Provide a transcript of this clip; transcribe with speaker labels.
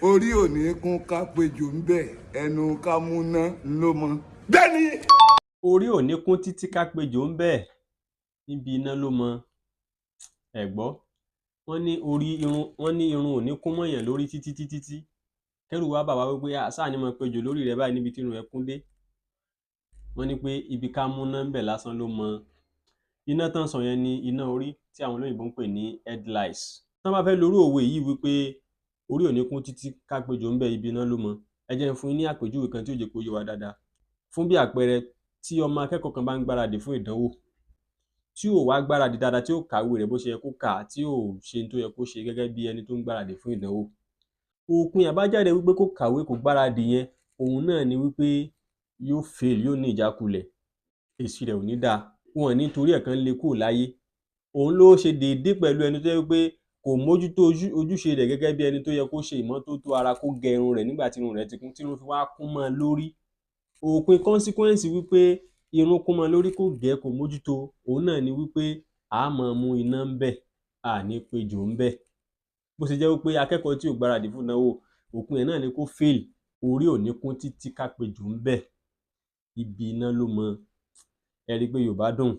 Speaker 1: Orí ò ní kún ká péjọ ń bẹ̀, ẹnu ká múná ló mọ. Bẹ́ẹ̀ ni.
Speaker 2: Orí ò ní kún títí ká péjọ ń bẹ̀, níbi iná ló mọ. Ẹ gbọ́, wọ́n ní orí irun, wọ́n ní irun ò ní kún mọ́yàn lórí títí títí tí kẹ́rù wá bà wá wípé sáà ní mọ̀ péjọ lórí rẹ̀ báyìí níbi tí irun ẹ̀ kún dé. Wọ́n ní pé ibi ká múná ń bẹ̀ lásán ló mọ. Iná tán sọ yẹn ni iná orí tí àwọn olóyìnbó ń pè ní headlights. Tán bá fẹ́ lorú òwe yìí wípé orí ò ní kún títí ká péjọ ń bẹ̀, ibi iná ló mọ, ẹ jẹ́ n fún yín ní àpèjúwe kan tí ó jẹ́ kó yé wa dáadáa. Fún bí àpẹẹrẹ, tí ọmọ akẹ́kọ̀ọ́ kan bá ń gbáradì fún ìdánwò, tí ò wá gbáradì dáadáa, tí ò kàwé rẹ̀ bó ṣe yẹ kó kà á, tí ò ṣe tó yẹ kó ṣe gẹ́gẹ́ bí ẹni tó ń gbáradì fún ìdánwò, òpin àbájáde wípé kó kàwé kò gbáradì yẹn, òun náà ni wípé yóò fail, yóò ní ìjákulẹ̀, èsì rẹ̀ ò ní dáa. Wọn ò ní torí ẹ̀ kan lé kúrò láyé. Òun ló ṣe déédé pẹ̀lú ẹni tó jẹ́ wípé kò mójútó ojúṣe rẹ̀ gẹ́gẹ́ bí ẹni tó yẹ kó ṣe ìmọ́tótó ara, kó gẹ irun rẹ̀ nígbà tí irun rẹ̀ ti kún, tí irun fi wá kún mọ́ lórí. Òpin consequence wípé irun kún mọ́ lórí, kò gẹ̀, kò mójútó, òun náà ni wípé a máa mú iná ń bẹ̀, a ní péjọ ń bẹ̀. Bó ṣe jẹ́ wípé akẹ́kọ̀ọ́ tí ò gbáradì fún ìdánwò, òpin ẹ̀ náà ni kó fail. Orí ò ní kún títí ká péjọ ń bẹ̀, ibi iná ló mọ. Ẹ rí i pé Yorùbá dùn.